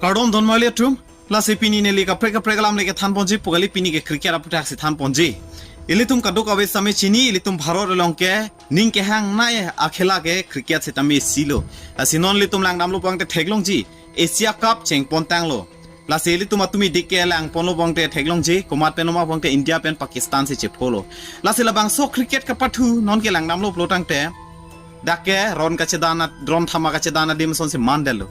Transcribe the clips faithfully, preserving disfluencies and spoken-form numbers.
Kardom donmali atum, lasi pini neli kaprek kaprek alam le kethan ponji pu kali, pini ke cricket aputhaksi than ponji. Ilitum kadokave sitame chini, ilitum Bharat along ke ning kehangnei akhela ke cricket sitame isi lo. Lasi non ilitum langdamlo pulote theklongji, Asia Cup chengpon tanglo. Lasi ilitum atum idik ke langponlo pulote theklongji, komat pen oma pulote India pen Pakistan si chepholo. Lasi labangso cricket kapathu non ke langdamlo pulote, dak ke ron kachedan a-, ron thama kachedan adim asonsi mandetlo.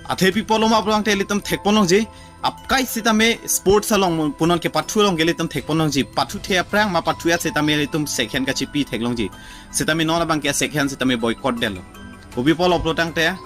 Athe pi apotlo ma pulote ilitum thekponlongji, apkai sitame sports along punon ke pathu along ke ilitum thekponlongji. Pathuthe aphrang ma pathu-et sitame ilitum second kachipi theklongji. Sitame non abang ke second sitame boycott detlo. Kopi apotlo pulote,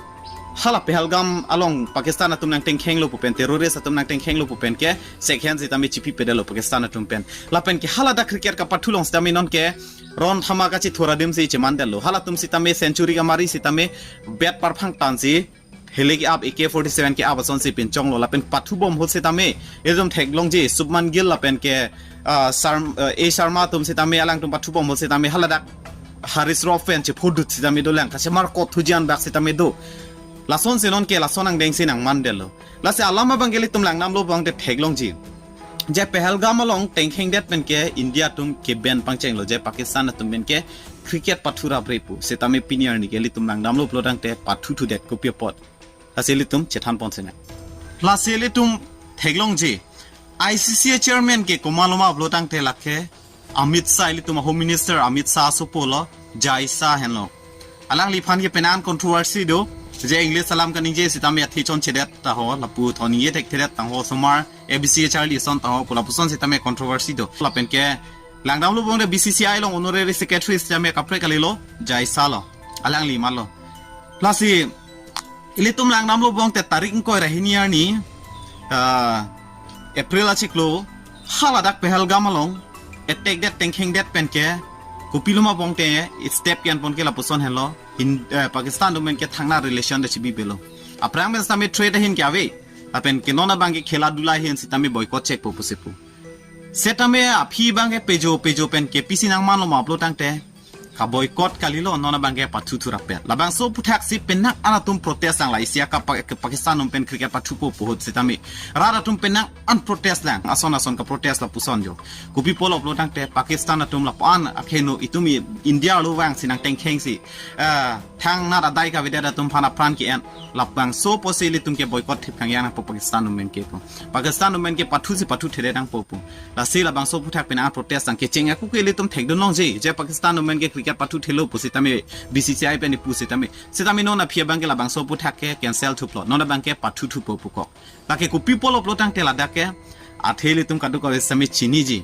hala Pahalgam along Pakistan atum nangtengkhenglo pu pen, terrorist atum nangtengkhenglo pu pen ke second sitame chipipedetlo Pakistan atum pen. Lapen ke hala dak cricket kapathu along sitame non ke ron thama kachithur adim si chemandetlo. Halatum sitame century kamari sitame bat parphang tansi, hile ke-ap, A K forty-seven ke-ap asonsi pinchonglo. Lapen pathubom ahut sitame, ilitum theklongji, Shubman Gill lapen ke, ah, Sharm-, ah, A Sharma atum sitame alangtum pathubom ahut sitame hala dak Haris Rauf pen chephodut sitame dolang, kachemarkot thuji anbak sitame do. Lasonsi non ke lason angdengsi nangmandetlo. Lasi alam abang ke ilitum langdamlo pulote theklongji, je Pahalgam along tengkhengdet pen ke India atum ke-ban pangchenglo, je Pakistan atum pen ke cricket pathurapre pu. Sitame pini arni ke ilitum langdamlo pulote pathuthudet, kopi apot? Lasi ilitum chethan ponsinang. Lasi ilitum theklongji, I C C A chairman ke komatlo ma pulote lake Amit Shah, ilitum a-Home Minister Amit Shah asopo lo, Jai Shah henlo. Alangliphan ke penang controversy do, je English alam kaningje sitame athe chonchedet ta ho, lapu thon ningje thekthedet tang ho, osomar A B C A charli ason ta ho pu lapuson sitame controversy do. Lapen ke langdamlo pulote B C C I along honorary secretary sitame kaprek kalilo, Jai Shah lo, alangli matlo. Lasi ilitum langdamlo pulote tarik ingkoi ra hini arni, ah, April achiklo, hala dak Pahalgam along attack det, tengkhengdet pen ke kopilo ma pulote step ke-enpon ke lapuson henlo, hin, eh, Pakistan atum pen ke thangnat relation ta chibipelo. Aphrang pen sitame trade ahin ke ave, lapen ke non abang ke khela dula ahin sitame boycott chekpo pusi pu. Setame aphi abang ke pejo pejo pen ke pisi nangmanlo ma pulote, ka-boycott kalilo, non abang ke pathuthurapet. Labangso aphuthaksi penang an atum protest lang, la Asia Cup Pa-, Pakistan atum pen cricket pathupo pu ahut sitame rat atum penang an protest lang, ason ason ka-protest lapuson jo. Kopi apotlo pulote Pakistan atum lapu-an akheno itum i India arlo vangsi nangtengkhengsi, eh, thangnat adai kavedet atum aphan apran ke-en, labangso apotsi ilitum ke boycott thip khangjang nangpo Pakistan atum pen ke pu. Pakistan atum pen ke pathusi pathuthedet nangpo pu. Lasi labangso aphuthaksi penang protest lang, kecheng ako ke ilitum thekdunlongji, je Pakistan atum pen ke cricket pathuthelo pu sitame, B C C I pen ipu sitame. Sitame non aphi abang ke labangso aphuthaksi ke cancel thuplo, non abang ke pathuthupo pu kok. Lake kopi apotlo pulote ladak ke, athe ilitum kadokave sitame chiniji.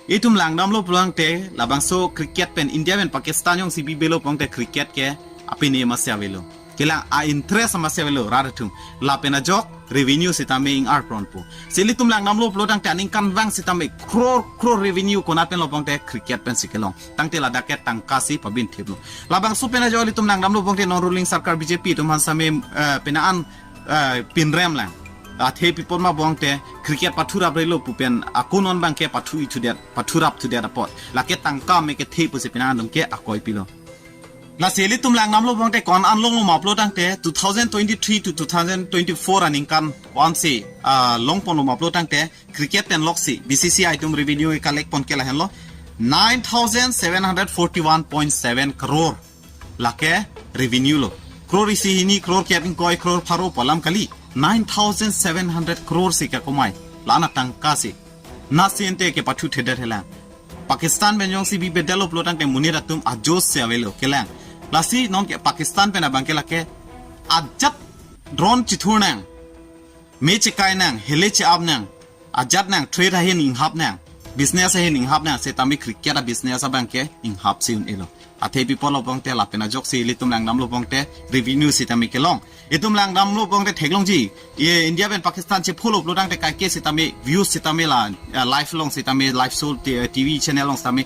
Itum langdamlo pulote labangso cricket pen India pen Pakistan jongsi bibelo pulote cricket ke apini masi avelo. Kelang a-interest masi avelo rat atum. Lapen ajok revenue sitame ing-arpon pu. Si ilitum langdamlo pulote aningkanvang sitame crore crore revenue konat penlo pulote cricket pensi kelong. Tangte ladak ke tangkasi pabin thiplo. Labangso pen ajok ilitum langdamlo pulote non ruling sarkar B J P atum aphan sitame, eh, penang an, eh, pinrem lang. Athe pi apot ma pulote cricket pathuraprelo pu pen ako non abang ke pathu-i thudet, pathurap thudet apot. Lake tangka me kethe pusi penang an atum ke akoi pilo. Lasi ilitum langdamlo pulote ko-an an longlo ma pulote two thousand twenty-three to two thousand twenty-four aningkan ansi, ah, longponlo ma pulote cricket pen loksi B C C I atum revenue collect pon ke lahenlo nine thousand seven hundred forty-one point seven crore. Lake revenue lo. Crore isi hini, crore kep ingkoi, crore pharo pu alam kali. Nine thousand seven hundred crore si kakomai. La-an atangkasi. Lasi ante ke pathuthedet helang. Pakistan pen jongsi bibedetlo pulote monit atum ajos si avelo kelang. Lasi non ke Pakistan pen abang ke lake ajat ron chithur nang, me chekai nang, hile che-ap nang, ajat nang, trade ahin inghap nang, business ahin inghap nang, setame cricket a-business abang ke inghapsi un-elo. Athe pi apotlo pulote lapen ajoksi ilitum langdamlo pulote revenue sitame kelong. Itum langdamlo pulote theklongji. Ye India pen Pakistan chepholo pulote kaike sitame views sitame la, eh, live along sitame, live show, t-, eh, T V channel along sitame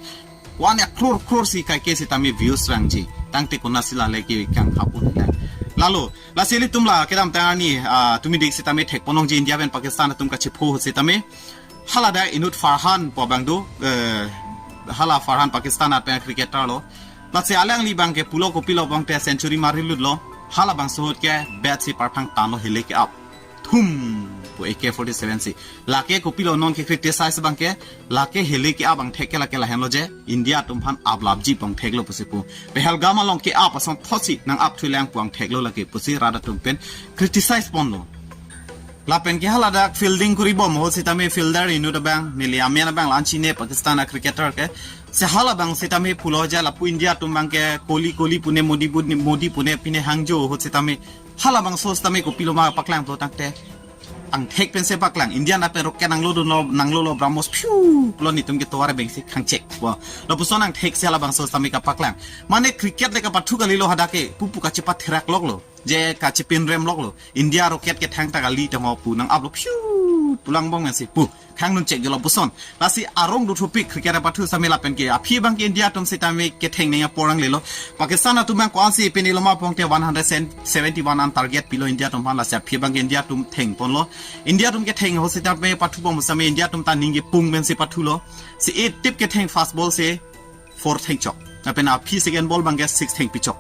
one crore crore si kaike sitame views vangji. Tangte konatsi la lake kang hapun lang. Lalo, lasi ilitum la kedamtang arni, ah, tumi dik sitame thekponlongji India pen Pakistan atum kachepho sitame. Hala dak inut Farhan pu abang do, eh, hala Farhan Pakistan apen cricketer lo. Lasi alangli abang ke pulo kopilo pulote century marilutlo. Halabangso ahut ke bat si parphang tanlo hile ke-ap. thum pu A K forty-seven si. Lake kopilo non ke criticize abang ke, lake heli ke-ap angthek ke lake lahenlo je, India atum aphan ablapji pu angtheklo pusi pu. Pahalgam along ke-ap asonthotsi nang-ap thulang pu angtheklo lake pusi rat atum pen criticize ponlo. Lapen ke haladak fielding kuri bom ahut sitame fielder inut abang, neli amen abang la-an chine Pakistan a-cricketer ke. Si halabang sitame pulo ja lapu India atum abang ke koli koli pune Modi bu-, Modi pune pine hangjo ahut sitame. Halabangso sitame kopiloma paklang pulo tangte. Angthek pensi paklang. India na pen rocket nanglodunlo, nanglolo BrahMos phew pulo netum ke tovar bengsi khangchek. Wah, lapuson angthek si halabangso sitame kapaklang. Mane cricket le kapathu kalilo hadak ke pupu kachepatherak loklo. Je kachepinrem loklo. India rocket ke thangta kali tangho pu nang-aplo phew pulang bong si pu. Khang nun chek jolo puson. Lasi arong do thupik cricket apathu sitame lapen ke. Aphi abang ke India atum sitame ketheng neng apor anglelo. Pakistan atum abang ko-ansi piniloma pongte one hundred seventy-one an target pilo India atum aphan, lasi aphi abang ke India atum theng ponlo. India atum ketheng ahut sitame pathu bom sitame India atum ta aning kepung pensi pathulo. Si-e tip ketheng first ball si four thengchok. Lapen aphi second ball abang ke six thengpichok.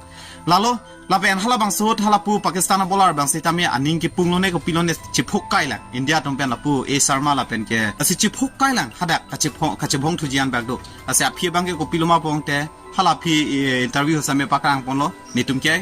Lalo, lapen halabangso ahut halapu Pakistan a-bowler abang sitame aning kepung lone kopilone chephok kailang. India atum pen lapu A Sharma lapen ke. Lasi chephok kailang hadak kachebhong, kachebhong thuji an bak do. Lasi aphi abang ke kopiloma pongte hala aphi, eh, interview sitame paklang ponlo. Netum ke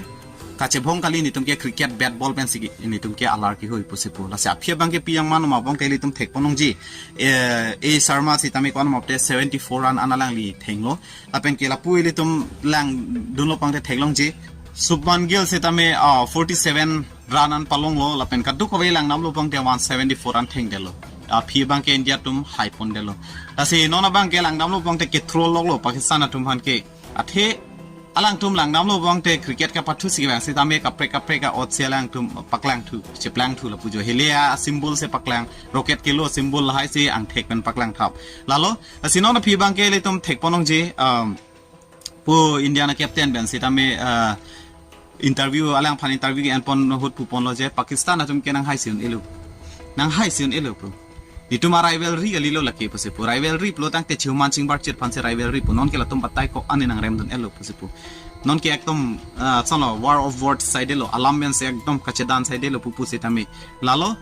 kachebhong kali, netum ke cricket bat ball pensi netum ke alar kehui pusi pu. Lasi aphi abang ke pi yang manoma pongte ilitum thek pon longji. Eh, A Sharma sitame ko-an mopte seventy-four run an alangli thenglo. Lapen ke lapu ilitum langdunlo pangte theklongji. Shubman Gill sitame, ah, forty-seven run an palonglo, lapen kadokave langdamlo pangte one seventy-four run thengdetlo. Aphi abang ke India atum hai pondetlo. Lasi non abang ke langdamlo pangte ke-troll loklo Pakistan atum aphan ke. Athe alangtum langdamlo pangte cricket kapathu si abang sitame kaprek kaprek a-ot si alangtum paklangthu, cheplangthu lapu jo. Heli a-symbol si paklang, rocket kelo symbol lahai si angthek pen paklang thap. Lalo, lasi non aphi abang ke ilitum thek pon longji, um, pu India na captain pen sitame, uh, interview, alangphan interview ke-en pon ahut pu ponlo je Pakistan atum ke nang hai si un-elo. Nang hai si un-elo pu. Netum a-rivalry kalilo lake pusi pu. Rivalry pulo tangte Chihuman Chingbar chit aphansi rivalry pu. Non ke latum batai ko-an nangrem dun-elo pusi pu. Non ke ekdom, ah, sonlo, war of words saidelo. Alam pensi ekdom kachedan saidelo pupu sitame. Lalo,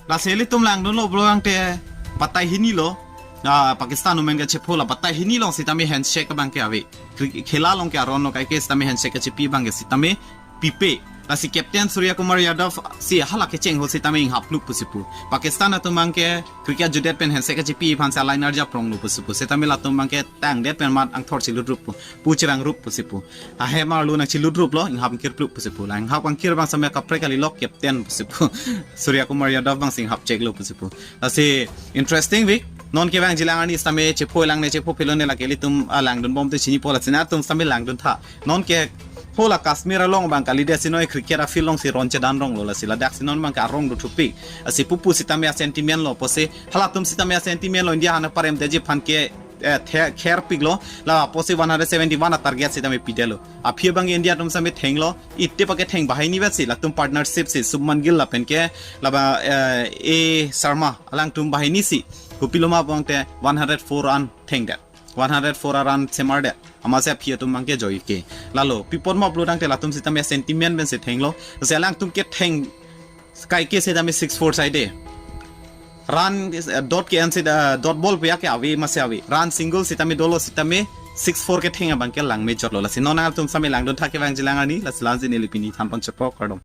lasi ilitum langdunlo pulo tangte batai hini lo. Ah, Pakistan amen kachepho la batai hini along sitame handshake abang ke ave. Kri-, khela along ke aron lo kaike sitame handshake kachepi abang ke sitame pipe. Lasi Captain Surya Kumar Yadav si hala kecheng ahut sitame inghap luk pusi pu. Pakistan atum abang ke cricket judet pen handshake kachepi aphansi a-liner japronglo pusi pu. Sitame latum abang ke tangdet pen mat angthor chilut rup pu. Pu chirang rup pusi pu. Ahem arlo nang chilut ruplo, inghap angkir pluk pusi pu. La inghap angkir abang sitame kaprek kalilo captain pusi pu. Surya Kumar Yadav abangsi inghap cheklo pusi pu. Lasi interesting week. Non kevangjilang arni sitame chepho lang ne chepho phelo ne lake ilitum, ah, langdun bomte chinipo, lasi netum sitame langdun tha. Non ke hala Kashmir along abang kalidet si noi cricket a-field alongsi ron chedan ronglo, lasi ladaksi non abang ke arong do thupik. Lasi pupu sitame a-sentiment lo pusi, halatum sitame a-sentiment lo India aphan paremtiji aphan ke, eh, the-, kherpiklo, lapusi one hundred seventy-one a-target sitame pidetlo. Aphi abang India atum sitame thenglo, itip aketheng banghini vet si, latum partnership si, Shubman Gill lapen ke, laba, eh, A Sharma, alangtum banghini si, kopiloma pangte one hundred four run thengdet. One hundred four run semardet. Amatsi aphi atum abang ke joike. Lalo, pi apot ma pulo tangte latum sitame sentiment pensi thenglo. Lasi alangtum ketheng kaike sitame six four saide. Run, eh, dot ke-en si, eh, dot ball puya ke ave masi ave. Run single sitame dolo sitame six four ketheng abang ke langme jotlo. Lasi non nangtum sitame langdun tha kevangjilang arni, lasi la-ansi neli pini than pon chepo, kardom.